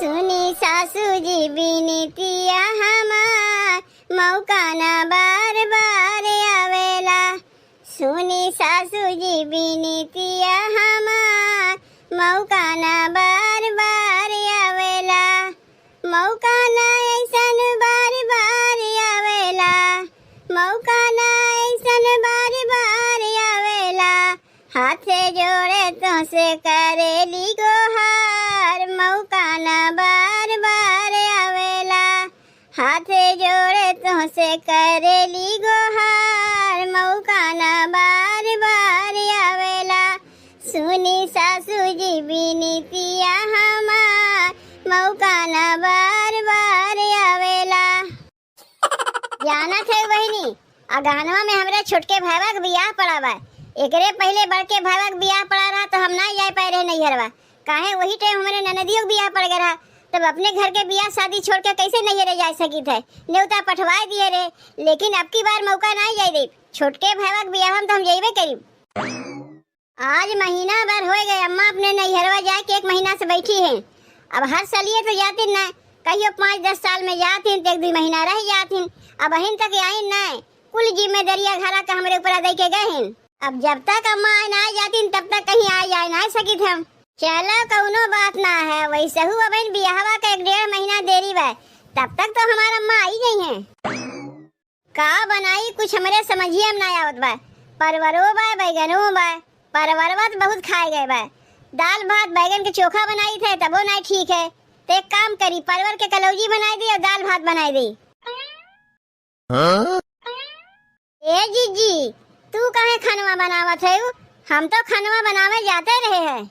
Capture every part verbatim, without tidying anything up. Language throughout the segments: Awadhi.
सुनी सासू जी बिनतिया हमार, मौका ना बार बार आवेला। सुनी सासू जी बिनतिया हमार, मौका ना बार बार आवेला। मौका ना ऐसन बार बार आवेला, मौका ना ऐसन बार बार आवेला। हाथ जोड़े तोहसे करेली गोहार, मौका ना बार बार आवेला। हाथ जोड़े तोहसे करेली गोहार, मौका ना बार बार आवेला। सुनी सासू जी बिनतिया हमार, मौका ना बार बार आवेला। जानत है बहिनी, अगहनवा में हमरे छोटके भाईवा के बियाह पड़ा बा। एकरे पहिले बड़के भाईवा के बियाह पड़ा रहा तो हम ना जाए पाए रहे नैहरवा। काहे वही टाइम हमरे ननदियो के बियाह पड़ गए रहा, तब अपने घर के बियाह शादी छोड़ के कैसे नैहरे जा सकित है? नेवता पठवाए दिए रहे, लेकिन अब की बार मौका ना जाए दे। छोटके भाईवा के बियाह में तो हम जइबे करीब। आज महीना भर होइ गए, अम्मा अपने नैहरवा जाए के एक महीना से बैठी हैं। अब हर सलिए तो जातिन ना, कहियो पाँच दस साल में जातिन, तो एक दुइ महीना रह जातिन। अब अबहिन तक आइन ना, कुल जिम्मेदारिया घरा का हमरे ऊपर दे के गए हैं। अब जब तक अम्मा आए ना जातिन, तब तक कहीं आए जाए ना सकित हम। चलो, कौनो बात ना है, वैसहू अबहिन बियाहवा का एक डेढ़ महीना देरी बा, तब तक तो हमार अम्मा आई गई हैं। का बनाई, कुछ हमरे समझिया में ना आवत बा। परवरो बा, बैगनो बा, परवरवा तो बहुत खाए गए बा। दाल भात बैगन के चोखा बनाई थे, तबो ना ठीक है। तो एक काम करी, परवर के कलौजी बनाई दी और दाल भात बनाई दी। हाँ? ए जीजी, तू काहे खनवा बनावत है? हम तो खनवा बनावे जाते रहे हैं।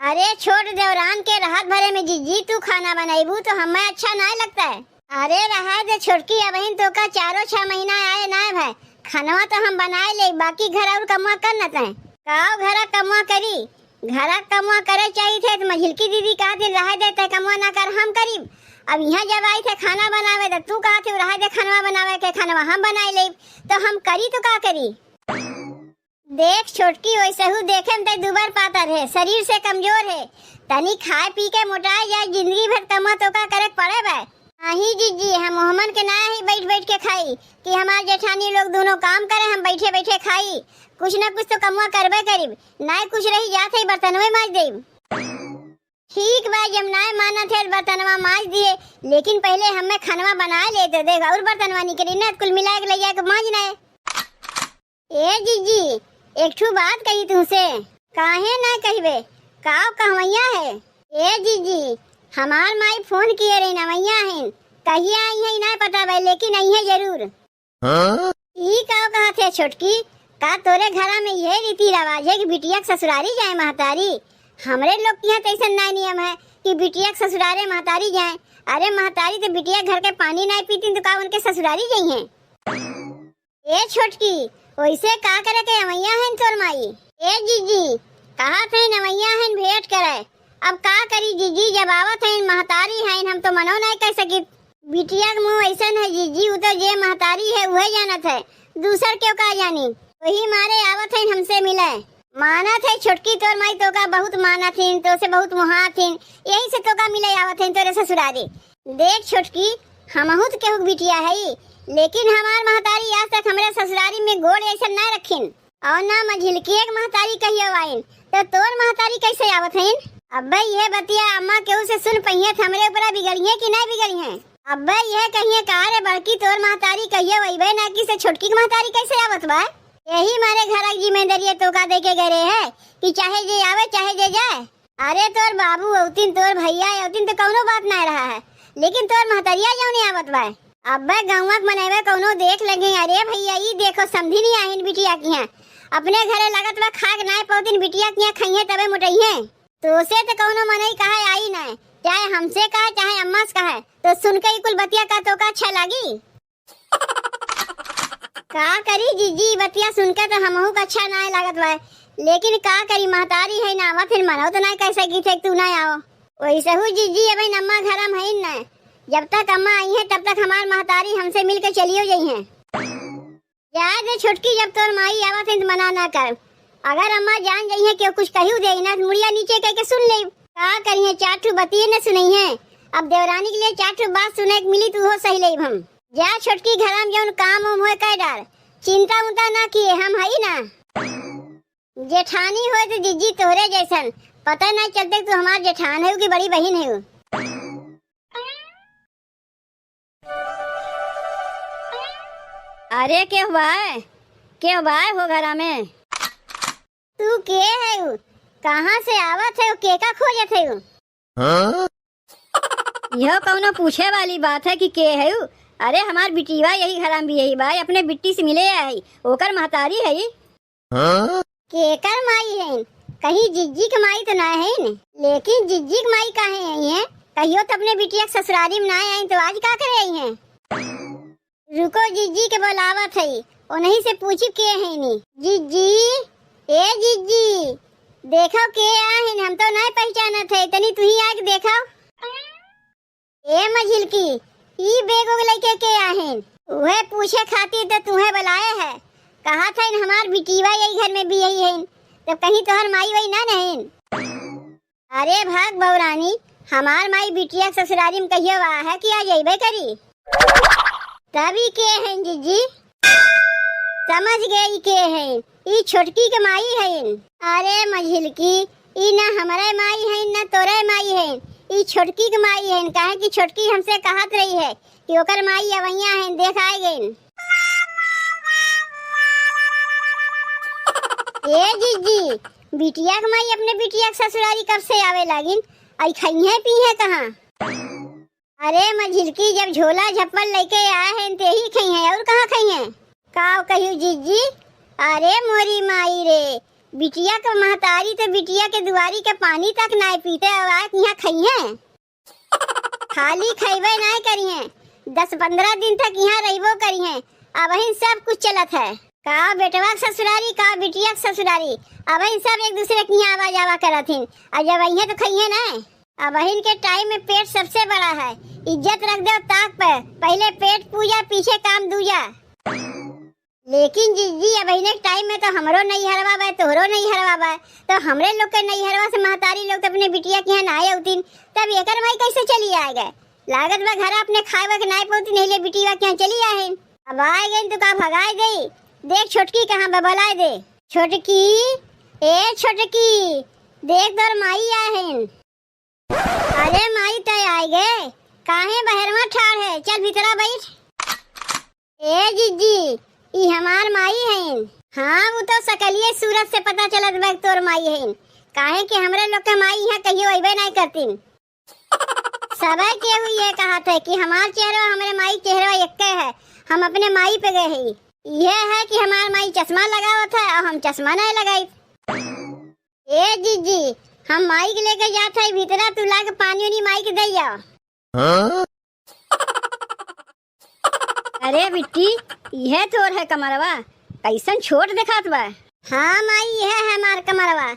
अरे छोट देवरान के रहत भरे में जीजी तू खाना बनइबू तो हमें अच्छा नाय लगता है। अरे रहा दे छोटकी, अबहिन तोका चारो छह महीना आए नाय भाई, खनवा तो हम बनाए ले, बाकी घर और कमवा कर न तय। काव घरा कमवा करी, घरा कमवा करे चाहिए थे तो मझिलकी दीदी कहा दिन रहा दे तय कमवा ना कर हम करीब। अब यहाँ जब आई थे खाना बनावे तो तू कहा थे रहा दे खनवा बनावे के खनवा हम बनाए ले, तो हम करी तो का करी? देख छोटकी, वैसहू देखे में तै दुबर पातर है, शरीर से कमजोर है। तनी खाए पी के मोटाए जाए, जिंदगी भर कमा तो का करे के पड़े बे। नहीं जीजी, हम ओहमन के ना ही बैठ बैठ के खाई कि हमार जेठानी लोग दोनों काम करे, हम बैठे बैठे खाई। कुछ ना कुछ तो कमवा करबे करीब, ना कुछ रही जात है बर्तनवे माज देब। ठीक बा, जब नाय मानत है बर्तनवा माज दिए, लेकिन पहले हमें खनवा बनाए ले तो देख, और बर्तनवा निकली ना, कुल मिला के ले जाके माज ना। ए जीजी, एक ठू बात कही तुमसे। काहे ना कहबे, का कहवैया है? ए जीजी, हमार माई फोन किए रही नवैया है, कहिया आई है ना पता बा, लेकिन आई है जरूर। हाँ? ई का कहत है छोटकी? का तोरे घरा में यह रीति रिवाज है कि बिटिया के ससुरारी जाए महतारी? हमरे लोग के यहाँ तो ऐसा ना नियम है कि बिटिया के ससुरारे महतारी जाए। अरे महतारी तो बिटिया घर के पानी ना पीती तो का उनके ससुरारी जाई हैं? ए छोटकी, वैसे का करे के अवैया हैं तोर माई? ए जीजी, कहा थे नवैया हैं भेंट करे। अब का करी जीजी, जब आवत हैं महतारी हैं, हम तो मनो नहीं कर सकित। बिटिया के मुँह ऐसन है जीजी, उ तो जे महतारी है उहे जानत है, दूसर केव का जानी। वही मारे आवत है हमसे मिले। मानत है छोटकी तोर माई तोका बहुत मानत हिन, तो से बहुत मोहात हिन, यही से तोका मिले आवत है तोरे ससुरारी। देख छोटकी, हमहू तो केहू के बिटिया है, लेकिन हमार महतारी आज तक हमरे ससुरारी में गोड़ ऐसन ना रखिन। और ना मझिलकी एक महतारी कहियो आइन, तो तोर महतारी कैसे आवत हइन? अब्बे यह बतिया अम्मा केहू से सुन पहिए तो हमरे ऊपर बिगड़िए कि नहीं बिगड़िए? अब्बे यह कहिए का रे बड़की तोर महतारी कहियो अइबे ना की से छोटकी के महतारी कैसे आवत बा? यही मारे घर की जिम्मेदारी तोका दे के गए रहे है कि चाहे जे आवे चाहे जे जाए। अरे तोर बाबू अवतिन, तोर भैया अवतिन तो कौनो बात ना रहा है, लेकिन तोर महतरिया जौन आवत बा। अब्बे गौवा के मनैवे कौनो देख लगे, अरे भैया ई देखो समधी नहीं आहिन बिटिया की हैं, अपने घरे लगत बा खाक नाय पौतिन बिटिया की हैं, खइहे तबे मोटइहे। तो से तो कौनो मनई कहे आई ना, चाहे हमसे कहे चाहे अम्मा से कहे, तो सुन के ई कुल बतिया का तोका अच्छा लागी? का करी जीजी, बतिया सुन के तो हमहू का अच्छा नाय लागत बा, लेकिन का करी, महतारी है ना, फिर मनो तो नाय कह सकी थे तू ना आओ। वैसहू जीजी, अबे अम्मा घर में है ना, जब तक अम्मा आई है तब तक हमार महतारी हमसे मिल के चलियो जाई हैं। जाए दे छोटकी, जब तोर माई आवत है तो मना ना कर, अगर अम्मा जान जाई है कि कुछ कहू दे ना तो मुड़िया नीचे कह के सुन ले। का करिए, चार ठो बतिये न सुनइहें। अब देवरानी के लिए चार ठो बात सुने के मिली, तू हो सही लेब हम। जा छोटकी, घरा में जौन काम उम होए कह डार, चिंता उंता ना किए, हम हई ना। जेठानी होए तो जिज्जी तोहरे जैसन, पता नहीं चलते तू हमार जेठान है कि बड़ी बहिन है। अरे के हुआ है, के हुआ है हो घरा में? तू के है उ? कहाँ से आवत है? के का खोजत है उ? हाँ? यह कौनो पूछे वाली बात है कि के है उ? अरे हमार बिटिया यही घरा में भी यही बा, अपने बिट्टी से मिले आई, ओकर महतारी है। हाँ? केकर माई हईन? कहीं जिज्जी के माई तो ना हईन? लेकिन जिज्जी के माई काहे आई हैं? कहियो तो अपने बिटिया के ससुरारी में ना आईन तो आज का करे आई हैं? रुको, जिज्जी के बोलावत हई, उन्हीं से पूछी के हईनी। जिज्जी, ए जिज्जी, देखो के आहिन, हम तो नहीं पहचानत है, तनी तुही आके देखो। ए मझिलकी, ई बैग उग लइके के आहिन? उहे पूछे खातिर तो तुहे बुलाए है। कहत हईन हमार बिटिया यही घर में भी यही हईन, तो कहीं तोहर माई वही ना नहीं? अरे भाग बौरानी, हमार माई बिटिया के ससुरारी में कहियो आ है कि आ जइबे करी। तब ई के हैं जिज्जी? समझ गए ई के हैं, ई छोटकी के माई हैं। अरे मझिलकी, ई ना हमरे माई हैं ना तोरे माई हैं, ई छोटकी के माई हैं। काहे कि छोटकी हमसे कहत रही है कि ओकर माई अवैया हैं, देख आए गइन। ए जिज्जी, बिटिया के माई अपने बिटिया के ससुरारी कब से आवे लागिन? आई खइहें पीहें कहाँ? अरे मझिलकी, जब झोला झप्पल लेके आए हैं, ते ही खइहें, और कहाँ खइहें? का कहियो जिज्जी? अरे मोरी माई रे, बिटिया के महतारी तो बिटिया के दुआरी के पानी तक नाय पीते, अब आए यहाँ खइहें? खाली खइबे नाय करिहें, दस पन्द्रह दिन तक यहाँ रहिबो करिहें। अबहिन सब कुछ चलत है। का बेटवा के ससुरारी, का बिटिया के ससुरारी, अबहिन सब एक दूसरे के यहाँ आवा जावा करत हिन। और जब अइहें तो खइहें ना। अबहिन के टाइम में पेट सबसे बड़ा है, इज्जत रख दो ताक पे, पहले पेट पूजा, पीछे काम दूजा। लेकिन जिज्जी, अबहिने के टाइम में तो हमरो नैहरवा बा, तोहरो नैहरवा बा, तो हमरे लोग के नैहरवा से महतारी लोग तो अपने बिटिया के यहाँ ना आए होतीन, तब एकर माई कैसे चली आए गए? लागत बा घर अपने खाए के नाय पौती, नहीं ले बिटिया के यहाँ चली आए हैं। अब आए गए तो का भगाए दे? देख छोटकी कहाँ बा, बुलाए दे। छोटकी, ए छोटकी, देख तोर माई आए हैं। अरे माई, तय आए गए, काहे बहरवा ठाड़ है? चल भीतरा बैठ। ए जिज्जी, ई हमार माई हईन। हाँ, वो तो सकलिए सूरत से पता चलत बा तोर माई हईन, काहे कि हमरे लोग के माई यहाँ कहियो अइबे नहीं करतीन। सबे केहू ये कहत है कि हमार चेहरा हमरे माई चेहरा एक्के है, हम अपने माई पे गए हई। यह है कि हमार माई चश्मा लगावत है और हम चश्मा नहीं लगाई। ए जिज्जी, हम माई के लेके जात है भीतरा, तू लाके पानी उनी माई के दे आओ। हाँ? अरे बिट्टी, यह तोर है कमरवा, कैसन छोट देखात बा। हाँ माई, यह है हमार कमरवा,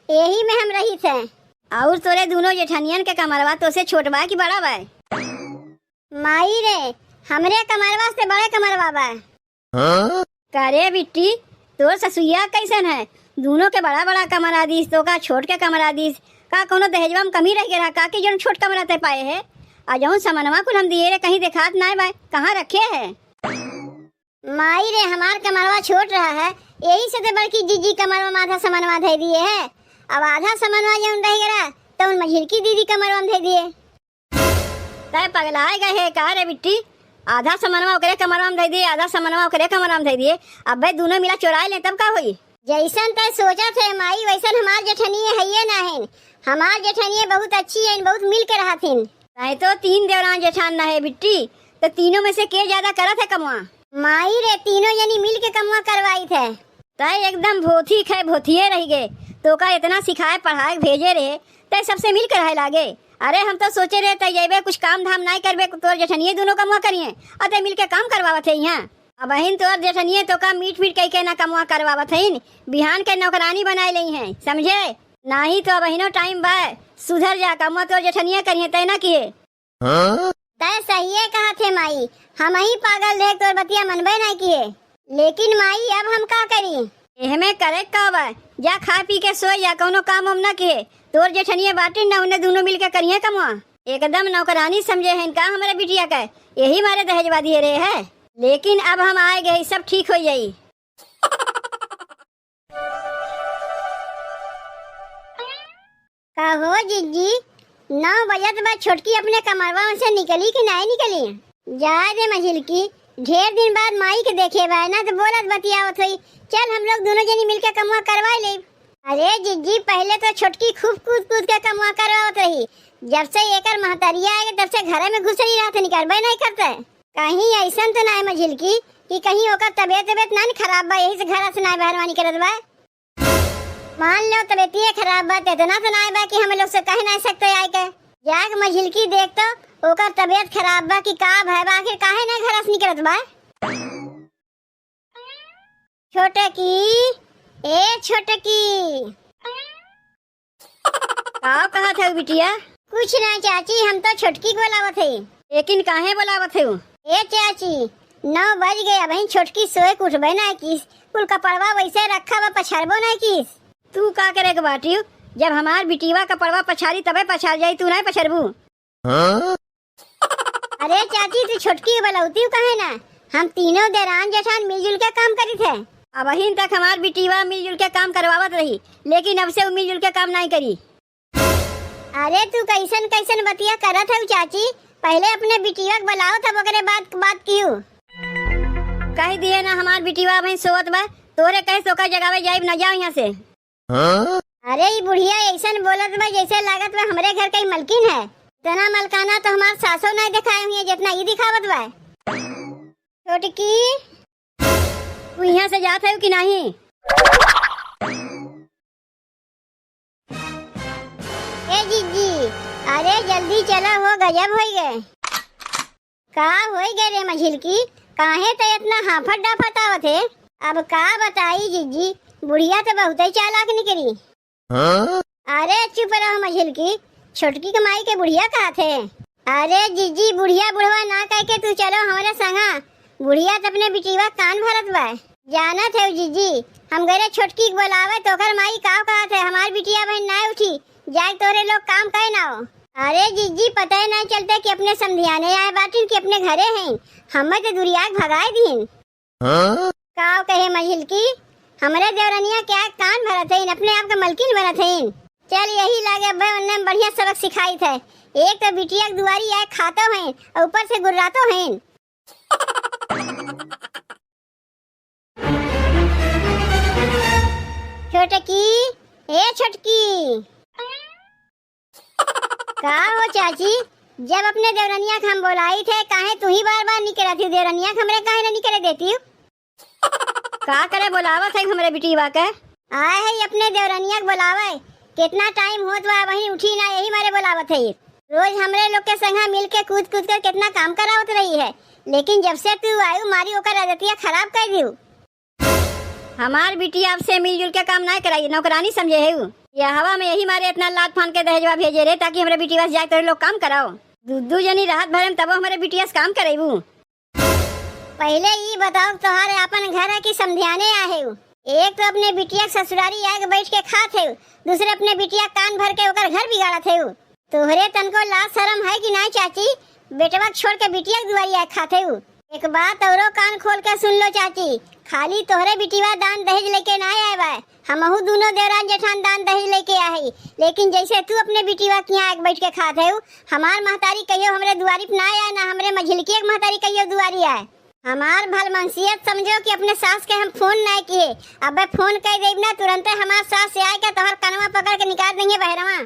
यही में हम रहित है। और तोरे दोनों जेठनियन के कमरवा तोसे छोट बा कि बड़ा बा? माई रे, हमरे कमरवा से बड़े कमरवा बा। हाँ? का रे बिट्टी, तोर ससुइया कैसन है? दोनों के बड़ा बड़ा कमरा दीस, तो का छोट के कमरा दीस? का कोनो दहेजवा में कमी रह गया रहा का कि जौन छोट कमरा ते पाए है? आ जौन समनवा कुल हम दिए रे, कहीं देखात नाय बा, कहाँ रखे है? माई रे, हमार कमरवा छोट रहा है, यही से तो बड़की जिज्जी कमरवा में आधा समनवा धै दिए है। अब आधा समनवा जौन रह गया रहा, तो उन मझिलकी दीदी कमरवा में धै दिए। तै पगलाए गए है का रे बिट्टी? आधा समनवा ओकरे कमरवा में धै दिए, आधा समनवा ओकरे कमरवा में धै दिए। अबे दोनों मिला चोराए ले तब का होई? जैसन तै सोचत है माई, वैसन हमार जेठनिए हइये ना हईन। हमार जेठनिए बहुत अच्छी हईन, बहुत मिल के रहत हिन। नहीं तो तीन देवरान जेठान ना है बिट्टी, तो तीनों में से के ज्यादा करत है कमवा? माई रे, तीनों जनी मिल के कमवा करवाइत है। तै एकदम भोथी खे भोथिए रह गए। तोका इतना सिखाए पढ़ाए के भेजे रहे, तै सबसे मिल के रहे लागे। अरे हम तो सोचे रहे तै जैबे कुछ काम धाम नाय करबे, तोर जेठनिए दोनों कमवा करिए, और तै मिल के काम करवावत है यहाँ। अबहिन तोर जेठनिए तोका मीठ मीठ कह के ना कमवा करवावत हईन, बिहान के नौकरानी बनाए लेई हैं, समझे? नाही तो अबहिनो टाइम बा, सुधर जा, कमवा तोर जेठनिए करिए, तै ना किए। हाँ? तै सहिए कहत है माई, हम ही पागल रहे, तोर बतिया मनबे नहीं किए। लेकिन माई, अब हम का करी? एहमे करे का बा, जा खा पी के सोय जा, कउनो काम वाम न किहे। तोर जेठनिया बाटिन न, उन्हें दुनो मिलके करिहे कमवा। एकदम नौकरानी समझे हैं का हमरे बिटिया के, यही मारे दहेजवा दिहे रहे है। लेकिन अब हम आए गए, सब ठीक होइ जाई। का हो जिज्जी, नौ बजत बा, छोटकी अपने कमरवा में से निकली कि नाहीं निकली? जाए दे मझिलकी, ढेर दिन बाद माई के देखे बा ना, तो बोलत बतियावत होई। चल हम लोग दुनो जनी मिलके कमवा करवाइ लेब। अरे जिज्जी, पहिले तो छोटकी खूब कूद कूद के कमवा करवावत रही, जब से एकर महतरिया आए तब से घरे में घुसरी रहत, निकरबे नाहीं करते। कहीं अइसन तो नाहीं मझिलकी कि कहीं ओकर तबियत तबियत ना न खराब बा, यही से घर से नाहीं बहरवा निकरत बा। मान लो तबियतिये खराब बा, त इतना तो नाय बा कि हम लोग से कह नाय सकते आए के। जाके मझिलकी देख तो, ओकर तबियत खराब बा कि का भय बा, आखिर काहे नाय घर से निकलत बा? छोटकी, ए छोटकी। का कहत है बिटिया? कुछ ना चाची, हम तो छोटकी के बोलावत है। लेकिन काहे बोलावत है? ए चाची, नौ बज गए, अबहिन छोटकी सोए के उठबे ना किस, कुल कपड़वा वैसे रखा बा, पछारबो ना किस। तू का करे के बाटियो? जब हमार बिटिया कपड़वा पछारी तबे पछार जाई, तू ना पछारबू। हाँ? अरे चाची, तू छोटकी के बोलावती काहे ना? हम तीनों देरान जेठान मिलजुल के काम करी थे। अबहिन तक हमार बिटिया मिलजुल के काम करवावत रही, लेकिन अब से वो मिलजुल के काम नहीं करी। अरे तू कैसन कैसन बतिया करत हऊ चाची, पहिले अपने बिटिया के बुलाओ तब ओकरे बाद बात कियो। कह दिए ना हमार बिटिया अबहिन सोवत बा, तोरे कहे से ओकर जगावे जाइब ना, जाओ यहाँ से। हाँ? अरे ई बुढ़िया ऐसन बोलत बा जैसे लागत बा हमरे घर के ही मलकिन है। इतना मलकाना तो हमार सासो नहीं दिखाए हुए जितना ई दिखावत बा। छोटकी, तू यहाँ से जात है कि नहीं? ए जिज्जी, अरे जल्दी चला हो, गजब होई गए। का होई गए रे मझिलकी, काहे त इतना हाफत डाफत आवत है? अब का बताई जिज्जी, बुढ़िया तो बहुते चालाक निकली। हाँ? अरे चुप रहो मझिलकी, छोटकी के माई के बुढ़िया कहत है। अरे जिज्जी, बुढ़िया बुढ़वा ना कह के तू चलो हमरे संगा। बुढ़िया त अपने बिटिया कान भरत बा। जानत है जिज्जी, हम गरे छोटकी के बोलावे तो ओकर माई का कहत है, हमार बिटिया अबहिन ना उठी, जाए तोरे लोग काम कहे ना हो। अरे जिज्जी, पता ही नहीं चलते कि अपने समधियाने आए बाटिन कि अपने घरे हैं, हमें तो दुरिया के भगाए दीन। हाँ? का कहे मझिलकी, हमरे देवरनिया के आग कान भरत हईन, अपने आप के मलकिन बनत हईन। चल यही लागे अब्बे उन्ने में बढ़िया सबक सिखाई थे। एक तो बिटिया के दुआरी आए खातो हैं और ऊपर से गुर्रातो हैं। छोटकी, ए छोटकी। का हो चाची, जब अपने देवरनिया के हम बोलाई थे, काहे तू ही बार बार निकलत ही? देवरनिया के हमरे काहे ना निकले देती हो? का करे बोलावत है हमरे बिटिया के? आए है अपने देवरनिया के बोलावे, कितना टाइम होत बा, वहीं उठी ना, यही मारे बोलावत है। रोज हमरे लोग के संगा मिल के कूद कूद के कितना काम करावत रही है, लेकिन जब से तू आयु मारी ओकर आदतिया खराब कर दियो। हमार बिटिया अब से मिलजुल के काम नाय कराई, नौकरानी समझे है उ। ये हवा में यही मारे इतना लात फान के दहेजवा भेजे रहे, ताकि हमरे बिटिया से जाए तोरे लोग काम कराओ। दू दू जनी रात भरे में तबो हमरे बिटिया से काम करेबू। पहिले ई बताओ, तोहार आपन घर है कि समधियाने आहे उ? एक तो अपने बिटिया के ससुरारी आके बैठ के खात है, दूसरे अपने बिटिया कान भर के ओकर घर बिगाड़त है। तोहरे तनको लाज शरम है कि नाय चाची? बेटवा के छोड़ के बिटिया के दुआरी आए खात है उ। एक बात औरो कान खोल के सुन लो चाची, खाली तोहरे बिटिया दान दहेज लेके नाय आए बा, हमहू दोनों देवरान जेठान दान दहेज लेके आए हई। लेकिन जैसे तू अपने बिटिया के यहाँ आके बैठ के खात है उ, हमार महतारी कहियो हमरे दुआरी पे नाय आए, ना हमरे मझिलकी के महतारी कहियो दुआरी आए। हमार भलमनसियत समझो कि अपने सास के हम फोन नाय किए, अबे फोन कर देब ना, तुरंते हमार सास से आए के तोहर कनवा पकड़ के निकाल देंगे बहरवा।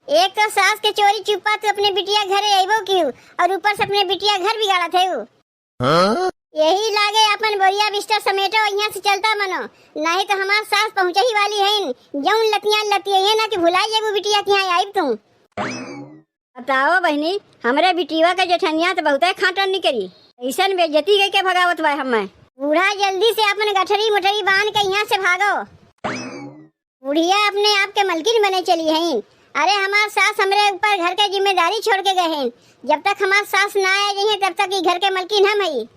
एक तो सास के चोरी चुप्पा तू अपने बिटिया घरे अइबो किहू और ऊपर से अपने बिटिया घर बिगाड़त है उ। हाँ? यही लागे अपन बोरिया बिस्तर समेटो, यहाँ से चलता मनो, नहीं तो हमार सास पहुँचे ही वाली है। जौन लतियान लतिये ना कि भुलाई जेबू बिटिया के यहाँ आइब तू। बताओ बहिनी, हमरे बिटिया के जेठनिया तो बहुते खाटन निकरी, ऐसन बेइज्जती कइके भगावत बा हमें। बूढ़ा जल्दी से अपन गठरी मोटरी बांध के यहाँ से भागो। बुढ़िया अपने आप के मलकिन बने चली हईन। अरे हमार सास हमरे ऊपर घर के जिम्मेदारी छोड़ के गए हैं। जब तक हमार सास ना आ जाइए तब तक ई घर के मलकिन हम हई।